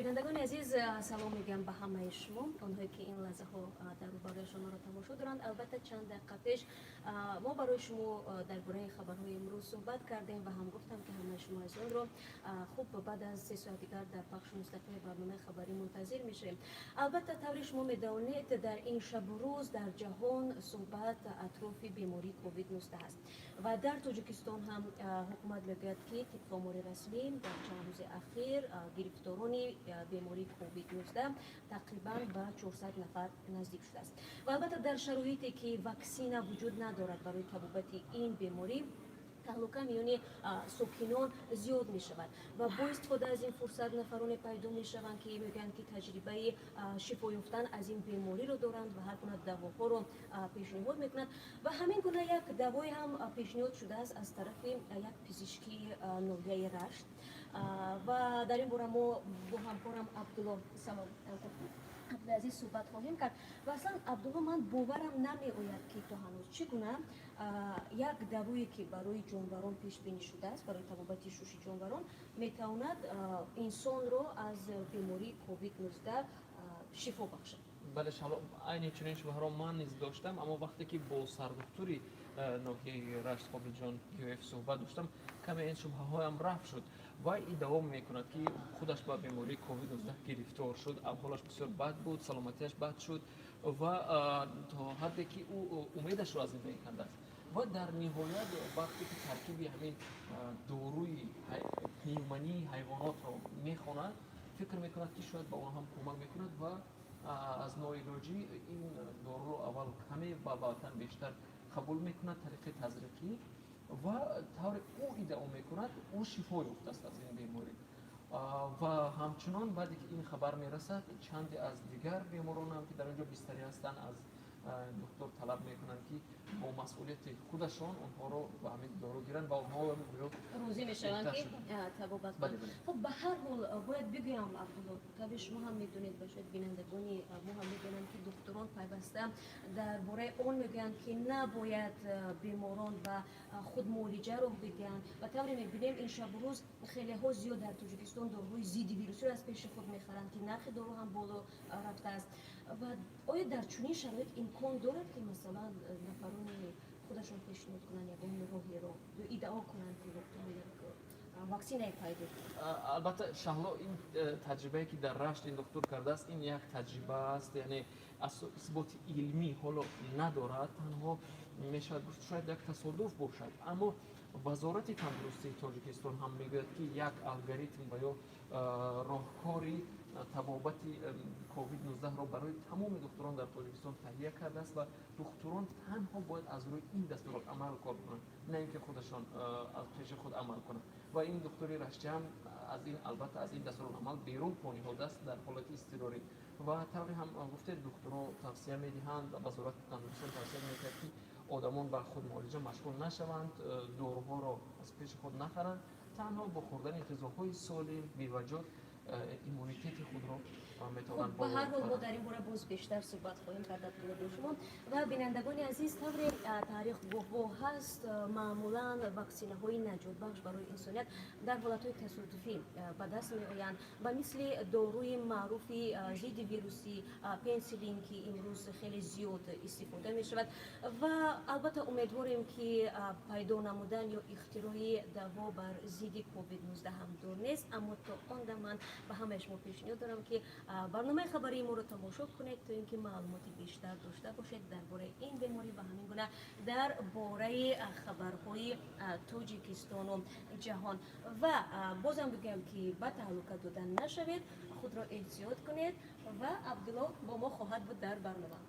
Бинандагони азиз, салом мегӯям ба ҳамаи шумо, онҳое ки ин лаҳзаҳо дар рӯбарӯи шуморо тамошо доранд. Албатта, чанд дақиқа пеш мо барои шумо дар бораи хабарҳои имрӯз суҳбат кардем ва ҳам гуфтам, ки ҳамаи шумо азизонро хуб баъд аз 3 соат дигар дар пахши мустақими барномаи хабарӣ мунтазир мешавем. Албатта, тавре шумо медонед, дар ин шабу рӯз дар ҷаҳон суҳбат атрофи бемории COVID-19 аст ва дар Тоҷикистон ҳам ҳукумат мегӯяд, ки тибқи омори расмӣ дар чанд рӯзи ахир гирифторони бемории COVID-19 тақрибан ба 400 нафар наздик шудааст. Ва албатта, дар шароите ки ваксина вуҷуд надорад барои табобати ин беморӣ, таҳлука миёни сокинон зиёд мешавад ва бо истифода аз ин фурсат нафароне пайдо мешаванд, ки мегӯянд, ки таҷрибаи шифо ёфтан аз ин бемориро доранд ва ҳар гуна давоҳоро пешниҳод мекунанд. Ва ҳамин гуна як давое ҳам пешниҳод шудааст аз тарафи як пизишки ноҳияи Рашт. Ва дар ин бора мо бо ҳамкорам Абдулло, салом, Абдулазиз, суҳбат хоҳем кард. Ва аслан, Абдулло, ман боварам намеояд, ки то ҳанӯз чӣ гуна як давое, ки барои ҷонварон пешбинӣ шудааст, барои табобати шуши ҷонварон, метавонад инсонро аз бемории COVID-19 шифо бахшад. Бале, Шаҳло, айни чунин шубҳаро ман низ доштам, аммо вақте ки бо сардухтури ноҳияи Рашт Қобилҷон Гиёев суҳбат доштам, каме ин шубҳаҳоям рафт шуд. Вай иддао мекунад, ки худаш ба бемории COVID-19 гирифтор шуд, аҳволаш бисёр бад буд, саломатиаш бад шуд ва то ҳадде ки ӯ умедашро аз зиндагӣ кандааст. Ва дар ниҳоят, вақте ки таркиби ҳамин доруи пневмонии ҳайвонотро мехонад, фикр мекунад, ки шояд ба он ҳам кӯмак мекунад ва аз ноилоҷӣ ин доруро аввал каме ва баъдан бештар қабул мекунад тариқи тазриқӣ. Ва тавре ӯ иддао мекунад, ӯ шифо ёфтааст аз ин беморӣ. Ва ҳамчунон баъде ки ин хабар мерасад, чанде аз дигар беморонам, ки дар он ҷо бистарӣ ҳастанд, аз духтур талаб мекунанд, ки бо масъулияти худашон онҳоро ба ҳамин дору гиранд ва онҳо гӯё розӣ мешаванд, ки табобат. Хуб, ба ҳар ҳол, бояд бигӯям, Абдулло, таби шумо ҳам медонед ва шояд бинандагони мо ҳам медонанд, ки духтурон пайваста дар бораи он мегӯянд, ки набояд беморон ба худмуолиҷа роҳ бидиҳанд. Ва тавре мебинем, ин шабу рӯз хелеҳо зиёд дар Тоҷикистон доруҳои зидди вирусиро аз пеши худ мехаранд, ки нархи дору ҳам боло рафтааст. Ва оё дар чунин шароит имкон дорад, ки масалан нафарони худашон пешниҳод кунанд ягон роҳеро ё иддао кунанд, ки воқеан як ваксинае пайдо? Албатта, Шаҳло, ин таҷрибае, ки дар Рашт ин духтур кардааст, ин як таҷриба аст, яъне исботи илмӣ ҳоло надорад. Танҳо мешавад гуфт, шояд як тасодуф бошад. Аммо Вазорати тандурустии Тоҷикистон ҳам мегӯяд, ки як алгоритм ва ё роҳкори табобати COVID-19-ро барои тамоми духтурон дар Тоҷикистон таҳия кардааст ва духтурон танҳо бояд аз рӯи ин дастурулъамал кор кунанд, на ин ки худашон аз пеши худ амал кунанд. Ва ин духтури раштиам аз ин, албатта, аз ин дастурулъамал берун по ниҳодааст дар ҳолати изтирорӣ. Ва тавре ҳам гуфтед, духтуро тавсия медиҳанд ва Вазорати тандурустон тавсия медиҳад, ки одамон ба худмуолиҷа машғул нашаванд, доруҳоро аз пеши худ нахаранд, танҳо бо хӯрдани ғизоҳои солим, меваҷот иммунитети худро метавонанд. Ба ҳар ҳол, мо дар ин бора боз бештар суҳбат хоҳем кард, Абдулло, бо шумо. Ва бинандагони азиз, тавре таърих гувоҳ ҳаст, маъмулан ваксинаҳои наҷотбахш барои инсоният дар ҳолатҳои тасодуфӣ ба даст меоянд, ба мисли доруи маъруфи зидди вирусӣ пенсилин, ки имрӯз хеле зиёд истифода мешавад. Ва албатта, умедворем, ки пайдо намудан ё ихтирои даво бар зидди COVID-19 ҳам дур нест. Аммо то он дам ман ба ҳамаи шумо пешниҳод дорам, ки барномаи хабарии моро тамошо кунед, то ин ки маълумоти бештар дошта бошед дар бораи ин беморӣ ва ҳамин гуна дар бораи хабарҳои Тоҷикистону ҷаҳон. Ва бозам бигӯям, ки ба таҳлука дода нашавед, худро эҳтиёт кунед ва Абдулло бо мо хоҳад буд дар барнома.